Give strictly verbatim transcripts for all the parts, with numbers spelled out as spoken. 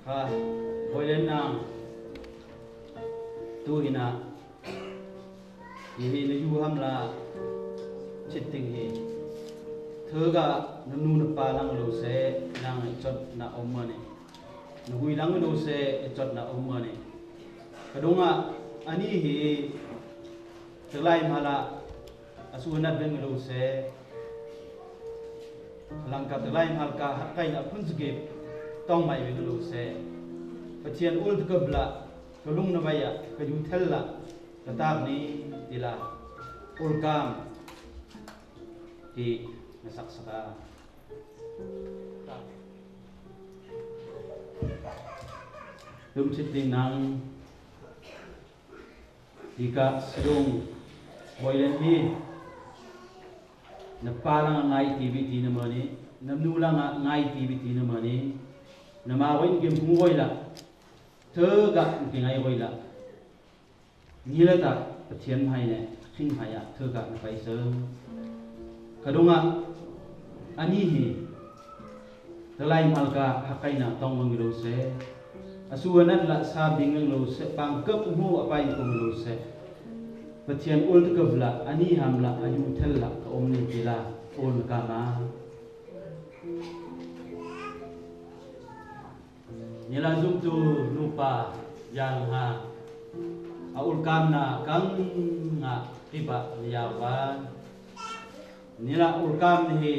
Ka Boilen nang, tu hi na, hi hi na yu ham la, cit ding hi. Thega na nu na pa lang lo se, nang i cot na om mani. Na hui lang lo se, i cot na om mani. Ka dong ah, ani hi, teglai mala, a su nat veng lo se. Langka teglai mala ka hat kai na phun zikip tong mai veng lo se. Pathian ul tekep la, ka lung na vai ah, ka yu thel la, ka tak ni ti la. Ul kam hi na saksak a. Tum cit ding nang. Hika Sadung Boilen hi. Na pa lang a ngai ti bi ti na mani, na nu lang a ngai ti bi ti na mani. Na ma win kim hung woi la. Thega ngai woi la. Ni la ta Pathian hai ne, khing hai a, thega na pai seng. Ka dong ah, ani hi. Teglai mala ka hat kai na tong mang lo se. A su a nat la sa ding mang lo se. Pang kep mu a pai kong lo se. Pathian ul tekep la, ani ham la, a yu thel la, ka om ni ti la, ul na ka ma. Ni la zumtu nupa yang ha. A ul kam na kang nga kiba ni ya ba. Ni la ul kam ni hi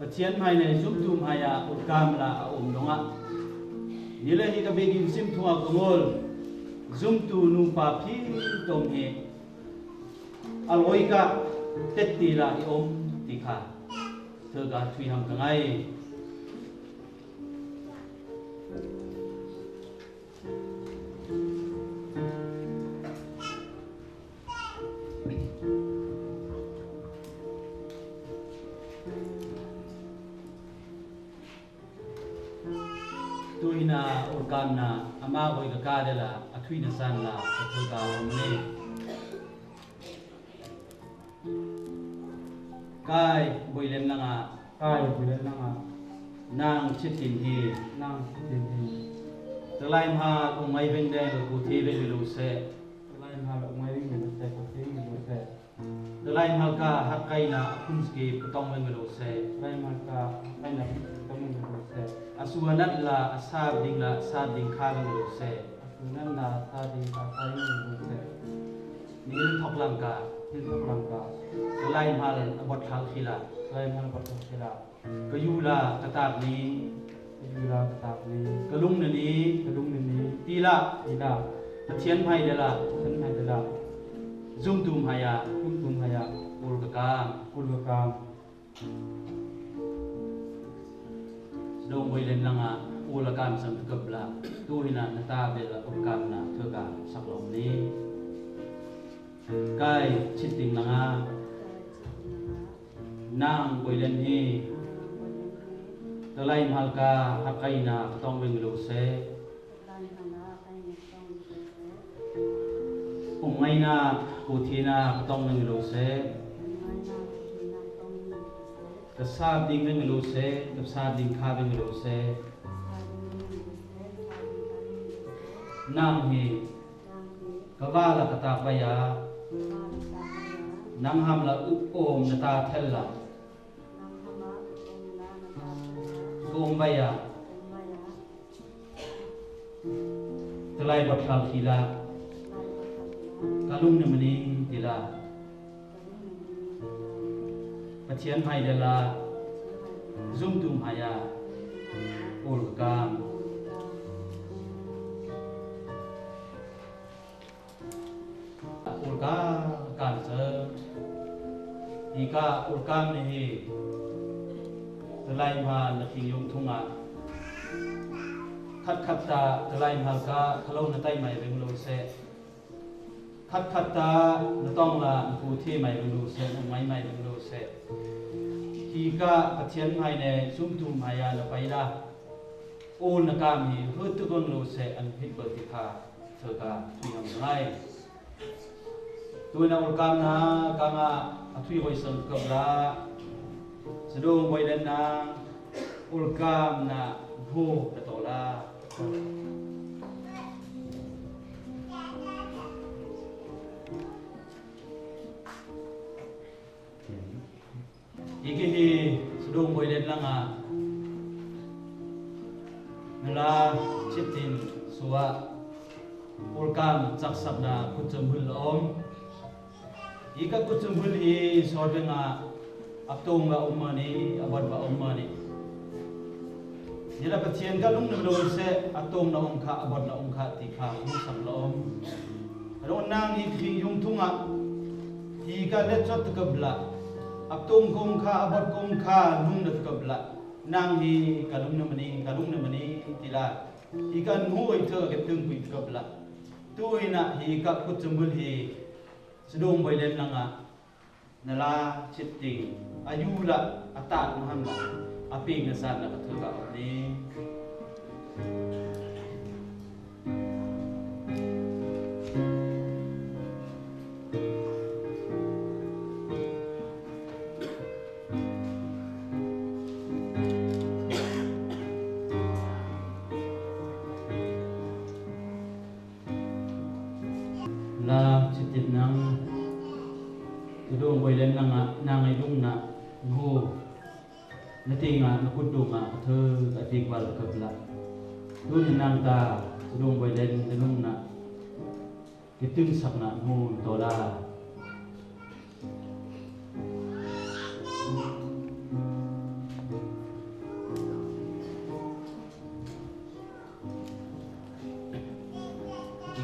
Pathian mai ne zumtu mai a ul kam la a um dong ah. Ni la hi ka begin sim thung a ka ngol zumtu nupa phi tom hi. A loi ka tet ti la i om ti kha. Thega thui ham ka ngai. Tu hi na ul kam na ama goi ka ka de la a thui na san la ka thu ka om ni. Kai Boilen lang a. Kai Boilen lang a. Nang cit ding hi. Nang cit ding hi. Teglai mala ong mai veng deng ka ku thi veng lo se. Teglai mala ong mai veng lo se, ku thi veng lo se. Teglai mala ka hat kai na a phun zikip ka tong veng lo se. Teglai mala ka hat kai na a phun zikip ka tong veng lo se. A su a nat la a sa ding la sa ding kha veng lo se. A su a nat la a sa ding la sa ding veng lo se. Ni thok lang ka. Ni thok lang ka. Teglai mala a bot khal khila. Teglai mala a bot khal khila. Ka yu la ka tak ni. Ka yu la ka tak ni. Ka lung na ni. Ka lung na ni. Ti la. Ti la. Pathian mai de la. Pathian mai de la. Zumtu mai a. Zumtu mai a. Ul ka kam. Ul ka kam. Sadung Boilen lang a ul a kam sam kap la. Tu hi na na ta bel a ul kam na thu ka sak lo ni. Kai cit ding lang a. Nang Boilen hi. Teglai mala ka hat kai na ka tong veng lo se. Ong mai na ku thi na ka tong veng lo se. Ka sa ding veng lo se. Ka sa ding kha veng lo se. Nang hi. Ka va la ka tak vai a. Nang ham la u om na ta thel la. Ka om vai a. Teglai bot khal khila. Ka lung na maning ti la. Pathian mai de la. Zumtu mai a. Ul ka kam. Ul kam, kam se. Hi ka ul kam ni hi. Teglai mala na khing yung thung a. Khat khat ta teglai mala ka kha lo na tai mai veng lo se. Khat khat ta na tong la na ku thi mai veng lo se, na mai mai veng lo se. Hi ka Pathian mai ne zumtu mai a na pai la. Ul na kam hi hut tu gong lo se an hit bal ti kha. Thu ka thui ham ngai. Tu na ul kam na ka nga a thui goi sang kap la. Sadung Boilen na ul kam na bu na to la. La Chitin Sua Pulkam caksakna kutcambul a om. Hi ka kutcambul hi sawt vengah a tong a om mani, a bot a om mani. Hi la Pathian ka lungna lo se a tong na om kha, a bot na om kha ti kha hong sak la om. Ka dong nang hi khing yung thungah hi ka let cot takabla a tong kong kha, a bot kong kha lungna takabla. Nang hi ka lungna mani, ka lungna mani tila hi ka nuhoi thak a ka tungpui takabla. Tu hinah hi ka kutcambul hi Sadung Boilen langah na la Chitin a yu lah a tak maham lah a ping na san lah ka thul ka om ni. La Chitin nang Sadung Boilen langah nang i lungna nu na tingah na kut dungah ka thul ka tik bal ka bla. Tuni nang ta Sadung Boilen na lungna kitunsakna nu tawla.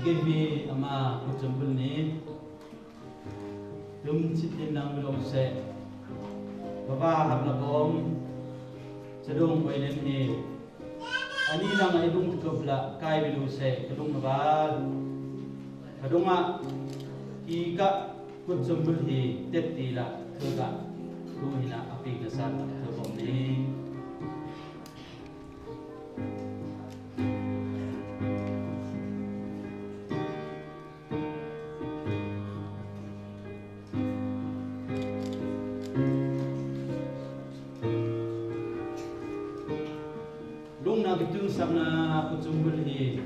Ike bi ama kutcambul ni. Tum Chitin nang lo se baba hap na bom Sadung Boilen hi. Ani nang a i lung takabla kai bi lo se ka lung na ba. Ka dongah hi ka kutcambul hi tet tila thul ka tu hinah a ping na san ka thul bom ni. Lungna kitunsakna kutcambul hi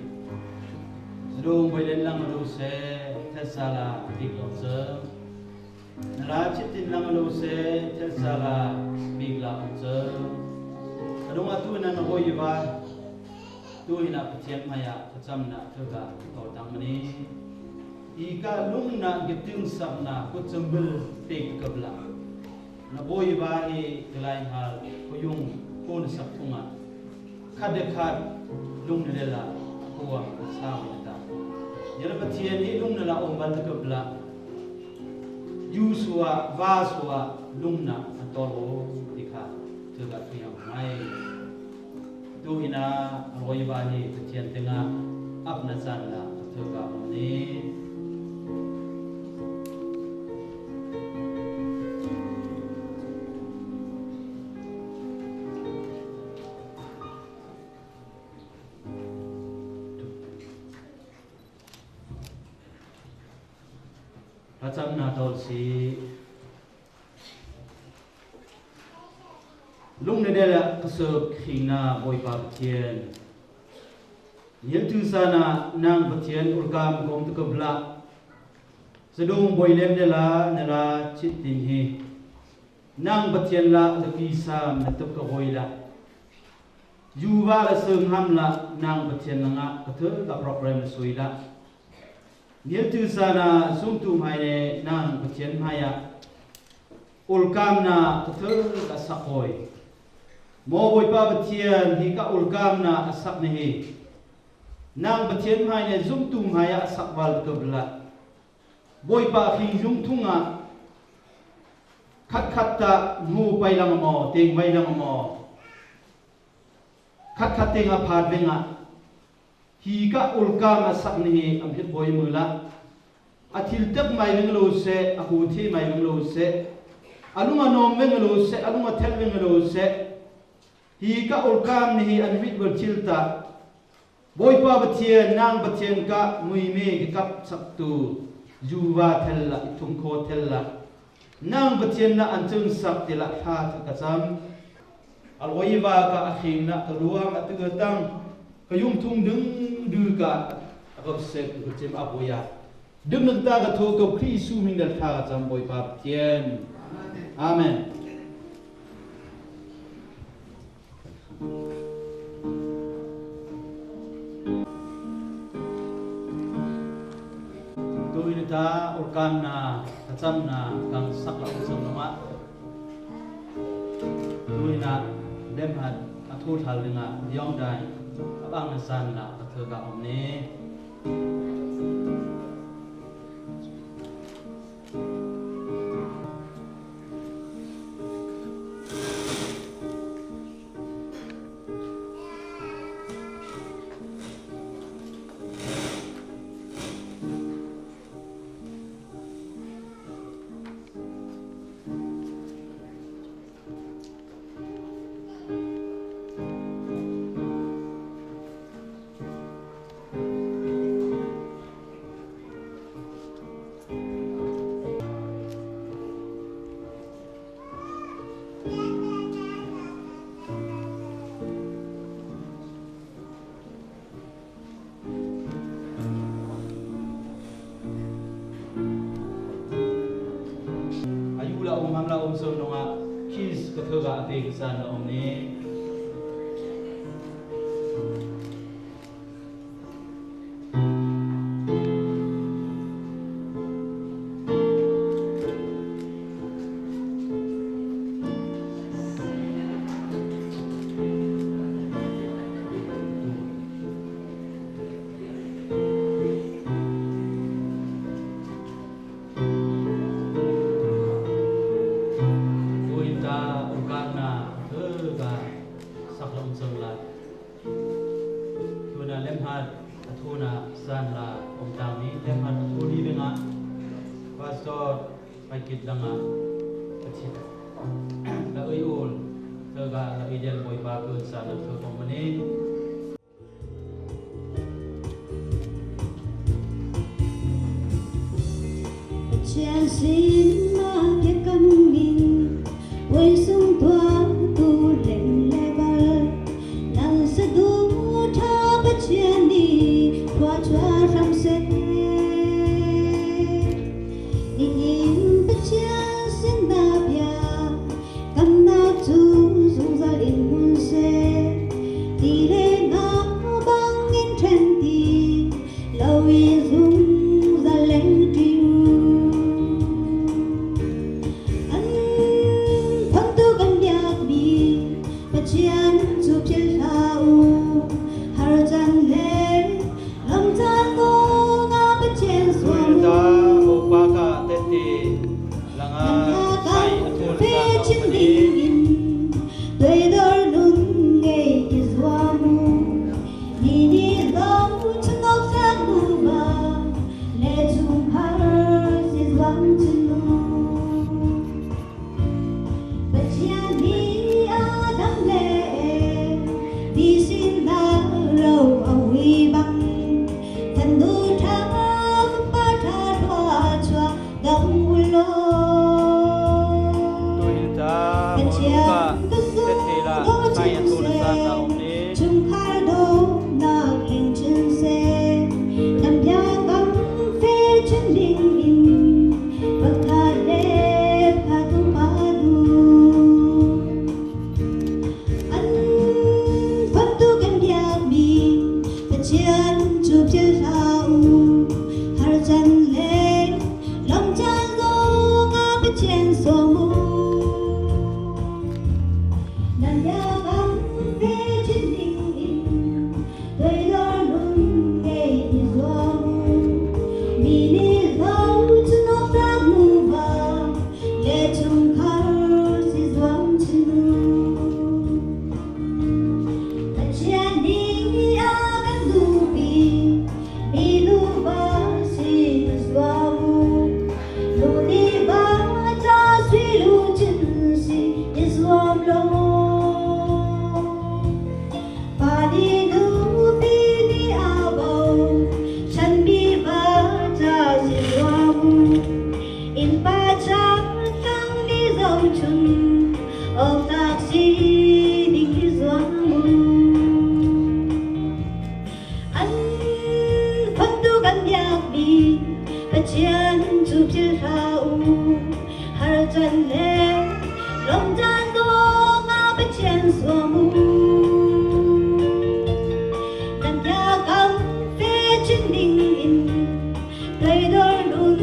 Sadung Boilen lang a lo se thetsala dik lo se. Na la Chitin lang a lo se thetsala bik la om se. Ka dongah tu na na hoi va tu hinah Pathian maya ka camna thul ka tawtang mani. I ka lungna kitunsakna kutcambul pek kabla. Na boi ba hi ka lai hal ko yung ko na sak thungah khat de khat lungna le la ko ang sa ma ta. Yala Pathian hi lungna la om bal kabla. Yu sua, va sua, lungna a tol o ti kha thul ka tu yang mai. Tu hinah a roi ba hi Pathian tengah apna san la a thul ka om ni. Ka camna tawlsi. Lungna del ah ka suk khingna Bawipa Pathian. Niltu sana nang Pathian ulkam kom tu kabla. Sadung Boilen dela nela chit ding hi. Nang Pathian la la kisam na tuk ka hoi la. Yuva la sung ham la nang Pathian la nga ka thul ka program la sui la. Niltu sana sumtu mai ne nang Pathian mai a. Ulkamna ka thul ka sak hoi. Mo Bawipa Pathian hi ka ulkamna a sak na hi. Nang Pathian mai ne zumtu mai a sak val ka bla. Bawipa khing zung thunga khat khat ta nu pai lang maw, teng vai lang maw. Khat khat teng a phat veng a. Hi ka ulkam a sak ni hi am hit boi mu la. A thil tek mai veng lo se, a hu thi mai veng lo se. A lung a nom veng lo se, a lung a thel veng lo se. Hi ka ulkam ni hi an mit bol thil ta. Bawipa Pathian, nang Pathian ka muimi kikap saktu, zuva thella, i thungkhaw thella. Nang Pathian na an cunsak tila tha ka cam. A luaiva ka a khingna ka luang a tu a tang, ka yung thung ding du ka a ka sek ka cim a buya. Dum nak ta ka thu ka Khrih Jesu min dal tha ka cam Bawipa Pathian. Amen. Ta, ulkanna, tachamna, kangsak lam sung nungah, tu-in ah Lemhat a thu thal dingah Yongdai a bang na san la ka thil ka om ni. A yu la om, ham la om, sung nungah kiss ka thil ka a pek san la om ni. Ui ta, ulkanna, ui ta, sak lam sung la. Tu-in ah Lemhat a thu na san la om tang ni. Lemhat a thu ni bengah Pastor Pai Kit Lang ah a thit la ui ul, thil ka la ui dian Bawipa kun san la thu kong mani. Pathian sin mah pia kam in, puai sung tuatu leng le bal, nang sa duh tha Pathian i khua thuat hram seh. Nihin Pathian sin na pia, kamnak cu zungzal in hun seh. Ti le nga bangin ṭhen ti lo i zungzal leng ṭi uh. An phangtu kan biakmi Pathian cu philh hlah uh. Har can le lam can kong a Pathian suang uh. Ui ta, Bawipa ka tete. Langa sai a thun sa ding in, tuaidor nun ngei i zuam uh. Ni ni lo thunok sak nuva, le chung har si zuam chin uh. Pathian ni a dam le, mi sin na lo a hui bang, than nu tha, pa tha, tua chua, dong ulo. Tuin ta, Pathian ka sung, tete la, ko kai a chin tu na se, sa na om ni. Chungkhar dongnak leng chin se, nam bia kam fe chin ding in, pakhat le pakhat tu pa du. An phontu kan biakmi Pathian cu philh hlah uh. Har can le lam can zong ah Pathian sawm uh. Nan biakam fe chin ding in, tuaidor nun ngei i zuam uh. Mi nih lo cu nawktak nuva, le chungkhar si zuam chin uh. Pathian nih a kan duhpi, mi nuva si na zuam uh. Nu nih va ca sui lu chin si i zuam lo. Pa nih nupi nih a bo, chanmi va ca si zuam uh. Innpa ca tang mi zo cun, awktak si ding hi zuam uh. An phontu kan biakmi Pathian cu philh hlah uh. Har can le lawm can zong ah Pathian sawm uh. Nan biakam fe chin ding in, tuaidor nun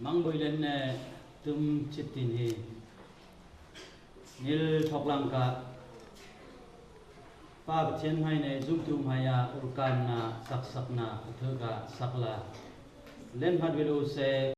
Mangboi len ne tum ciptin hi. Nil thok langkah Pa Pathian hai ne zumtu hai a ulkanna saksakna a thuk a sakla len hat vil u se.